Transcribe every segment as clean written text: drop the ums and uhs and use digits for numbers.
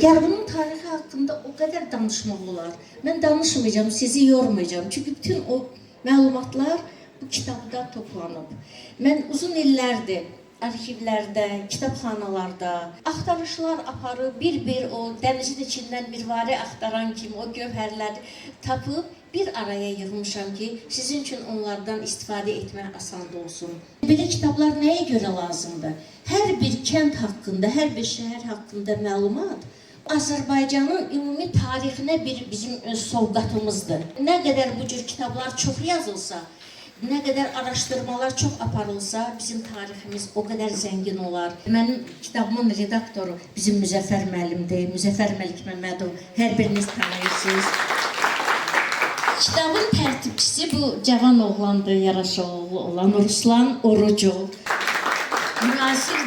Yarğanın tarixi haqqında o qədər danışmaq olar. Mən danışmayacağam, sizi yormayacağam. Çünki bütün o məlumatlar bu kitabda toplanıb. Mən uzun illərdir arxivlərdə, kitabxanalarda axtarışlar aparıb bir-bir o dənizin içindən mirvari axtaran kimi o gövhərləri tapıb bir araya yığmışam ki, sizin üçün onlardan istifadə etmək asan olsun. Belə kitablar nəyə görə lazımdır? Hər bir kənd haqqında, hər bir şəhər haqqında məlumat Azərbaycanın ümumi tarixinə bir bizim sovqatımızdır. Nə qədər bu cür kitablar çox yazılsa, nə qədər araşdırmalar çox aparılsa, bizim tariximiz o qədər zəngin olar. Mənim kitabımın redaktoru bizim Müzəffər müəllimdir. Müzəffər Məlikməmmədov. Hər biriniz tanıyırsınız. Kitabın tərtibçisi bu cavan oğlandır, yaraşıqlı olan Ruslan Orucov. Müasir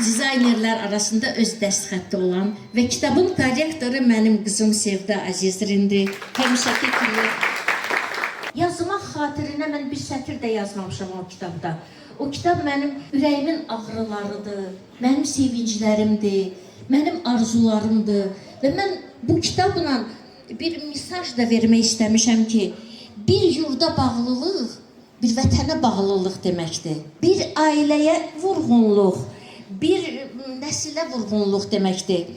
dizaynerlər arasında öz dəst xətti olan və kitabın korrektoru mənim qızım Sevda Əzizrindir. Həmişəki kimi yazmaq xatirinə mən bir sətir də yazmamışam o kitabda. O kitab mənim ürəyimin ağrılarıdır, mənim sevinclərimdir, mənim arzularımdır və mən bu kitabla bir mesaj da vermək istəmişəm ki, bir yurda bağlılıq, bir vətənə bağlılıq deməkdir. Bir ailəyə vurğunluq, bir nəsilə vurğunluq deməkdir.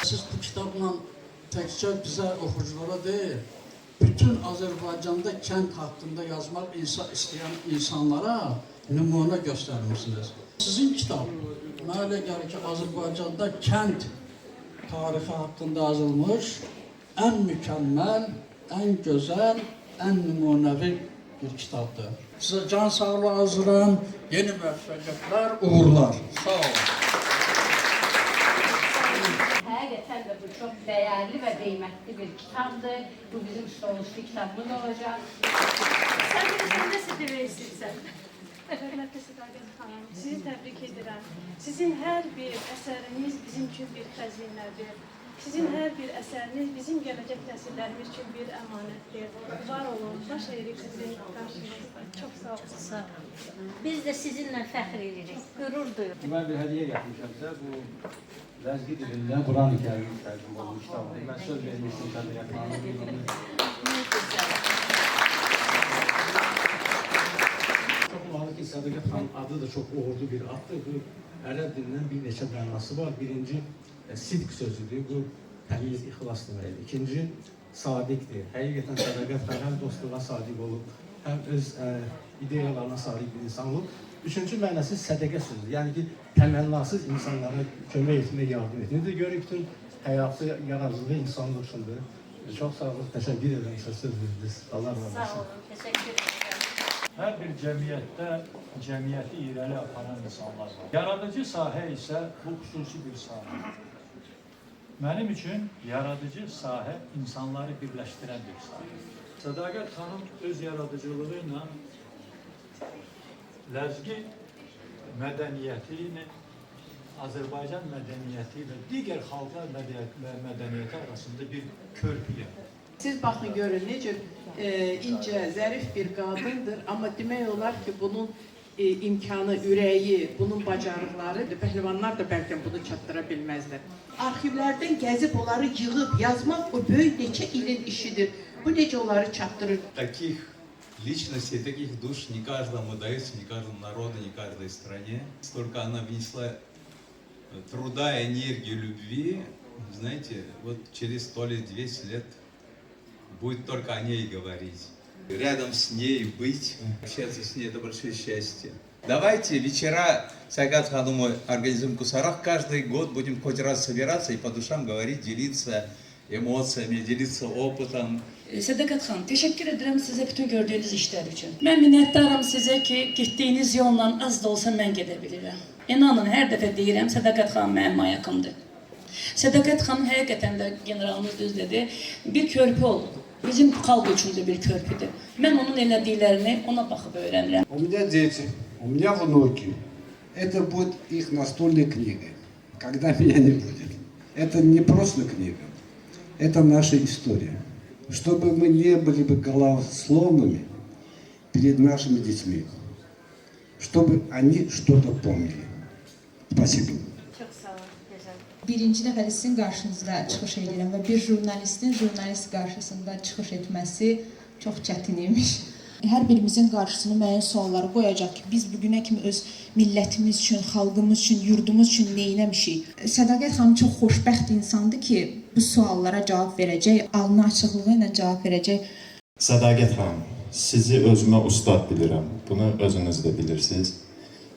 Siz bu kitabla təkcə bizə, oxuculara deyil, bütün Azərbaycanda kənd haqqında yazmaq istəyən insanlara nümunə göstərmişsiniz. Sizin kitab, mənə elə gəlir ki, Azərbaycanda kənd tarixi haqqında yazılmış ən mükəmməl, ən gözəl, ən nümunəvi bir kitabdır. Sizə can sağlığı arzulayıram, yeni müvəffəqiyyətlər, uğurlar. Sağ olun. Həqiqətən də bu çox dəyərli və qiymətli bir kitabdır. Bu bizim stolüstü kitabımız olacaq. Sən bilirsən, nəsə demək istəyirsən. Hörmətli Sədaqət xanım, sizi təbrik edirəm. Sizin hər bir əsəriniz bizim üçün bir xəzinədir. Sizin hər bir əsəriniz bizim gələcək nəsillərimiz üçün bir əmanətdir. Var olun, baş əyirik sizin qarşınızda. Çox sağ olun. Sağ olun. Biz də sizinlə fəxr edirik, qürur duyuruq. Mən bir hədiyyə gətirmişəm sizə. Bu Ləzgi dilindən Quran-ı Kərim tərcümə olunmuş kitabdır. Mən söz vermişdim Sədaqət xanıma. Nə gözəl. Çox maraqlı ki, Sədaqət xanım adı da çox uğurlu bir addır. Bu ərəb dilindən bir neçə mənası var. Birinci sidq sözüdür. Bu təmiz, ixlas deməkdir. İkinci sadiqdir. Həqiqətən Sədaqət xanım həm dostluğa sadiq olub, həm öz ideyalarına sadiq bir insan olub. Üçüncü mənası sədəqə sözüdür. Yəni ki, təmənnasız insanlara kömək etmək, yardım etmək. İndi görürük bütün həyatı, yaradıcılığı insanlıq üçündür. Çox sağ olun, təşəkkür edirəm sizə söz verdiniz. Allah razı Sağ olsun. olun, təşəkkür edirəm. Hər bir cəmiyyətdə cəmiyyəti irəli aparan insanlar var. Yaradıcı sahə isə bu xüsusi bir sahədir. Mənim üçün yaradıcı sahə insanları birləşdirən bir sahədir. Sədaqət xanım öz yaradıcılığı ilə Ləzgi mədəniyyətini Azərbaycan mədəniyyəti və digər xalqlar mədəniyyəti arasında bir körpü yaratdı. Siz baxın görün necə incə, zərif bir qadındır, amma demək olar ki, bunun imkanı, ürəyi, bunun bacarıqları, pəhləvanlar da bəlkə bunu çatdıra bilməzlər. Arxivlərdən gəzib onları yığıb yazmaq o böyük neçə ilin işidir. Bu necə onları çatdırır? Таких личностей, таких душ не каждому дается, не каждому народу, не каждой стране. Столько она внесла труда, энергии, любви. Знаете, вот через 100 лет, 200 лет будет только о ней говорить. Рядом с ней быть, общаться с ней – это большое счастье. Давайте вечера Сагат Хануму организуем в Кусарах. Каждый год будем хоть раз собираться и по душам говорить, делиться эмоциями, делиться опытом. Sədaqət xanım, təşəkkür edirəm sizə bütün gördüyünüz işlər üçün. Mən minnətdaram sizə ki, getdiyiniz yolla az da olsa mən gedə bilirəm. İnanın, hər dəfə deyirəm, Sədaqət xanım mənim ayakımdır. Sədaqət xanım həqiqətən də generalımız düz dedi, bir körpü olub. Bizim xalq üçün də bir körpüdür. Mən onun elədiklərini ona baxıb öyrənirəm. У меня дети, у меня внуки. Это будет их настольной книгой, когда меня не будет. Это не просто книга, это наша история. Чтобы мы не были бы голословными перед нашими детьми, чтобы они что-то помнили. Спасибо. Çox sağ olun, gözəl. Birinci dəfədir sizin qarşınızda çıxış edirəm və bir jurnalistin jurnalist qarşısında çıxış etməsi çox çətin imiş. Hər birimizin qarşısına müəyyən sualları qoyacaq ki, biz bugünə kimi öz millətimiz üçün, xalqımız üçün, yurdumuz üçün nə etmişik? Sədaqət xanım çox xoşbəxt insandır ki, bu suallara cavab verəcək, alnı açıqlığı ilə cavab verəcək. Sədaqət xanım, sizi özümə ustad bilirəm. Bunu özünüz də bilirsiniz.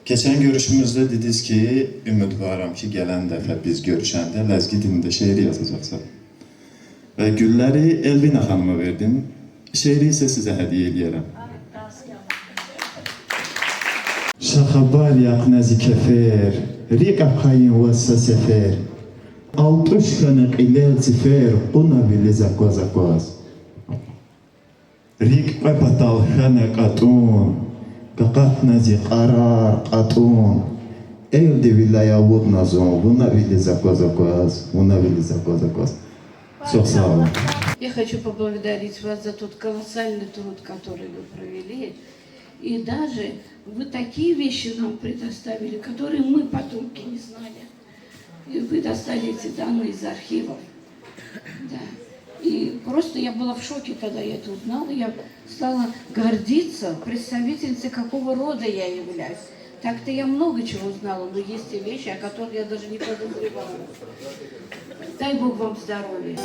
Keçən görüşümüzdə dediniz ki, ümidvaram ki, gələn dəfə biz görüşəndə ləzgi dilində şeir yazacaqsan. Və gülləri Elvina xanıma verdim. Şeiri isə sizə hədiyyə eləyərəm. Şaxabar yaqnazi kefer, riqa xayin vassa sefer. Altuşkanı qilel zifer, quna viliza qoza qoz. Rik qapatal xana qatun. Qaqatnazi qarar qatun. Eldi vilaya vudnazon, vuna viliza qoza qoz, vuna viliza qoza qoz. Çox sağ olun. Я хочу поблагодарить вас за тот колоссальный труд, который вы провели. И даже вы такие вещи нам предоставили, которые мы, потомки, не знали. И вы достали эти данные из архивов. Да. И просто я была в шоке, когда я это узнала. Я стала гордиться представительницей, какого рода я являюсь. Так-то я много чего знала, но есть те вещи, о которых я даже не подозревала. Дай Бог вам здоровья.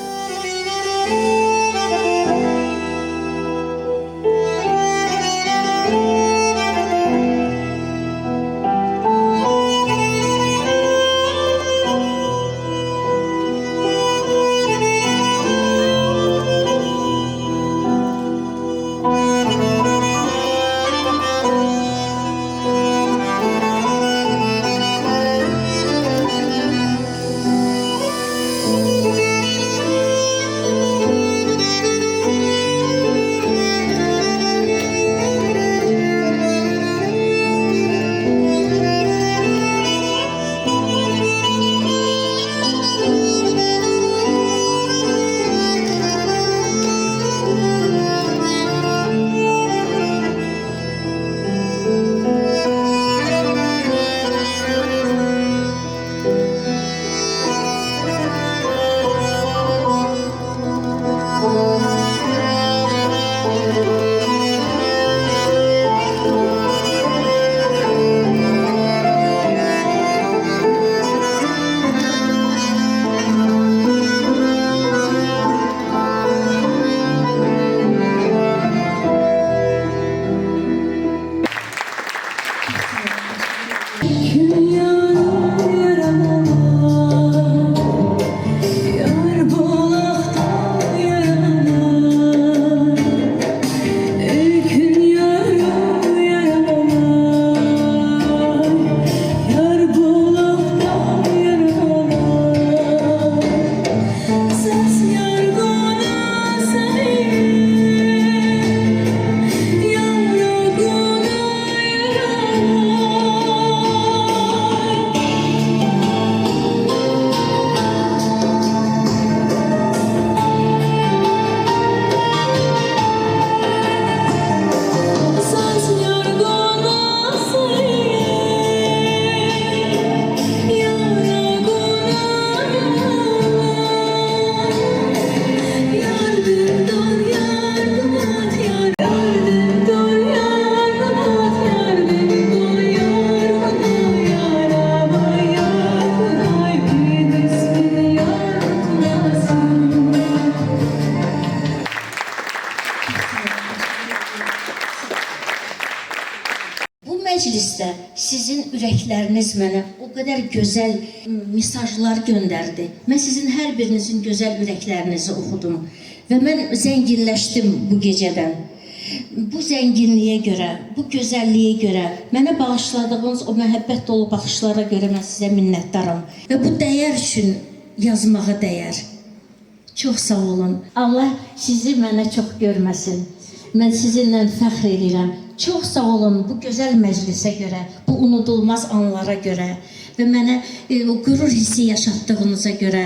Məclisdə sizin ürəkləriniz mənə o qədər gözəl mesajlar göndərdi. Mən sizin hər birinizin gözəl ürəklərinizi oxudum və mən zənginləşdim bu gecədən. Bu zənginliyə görə, bu gözəlliyə görə, mənə bağışladığınız o məhəbbət dolu baxışlara görə mən sizə minnətdaram. Və bu dəyər üçün yazmağa dəyər. Çox sağ olun. Allah sizi mənə çox görməsin. Mən sizinlə fəxr edirəm. Çox sağ olun bu gözəl məclisə görə, bu unudulmaz anlara görə və mənə o qürur hissi yaşatdığınıza görə.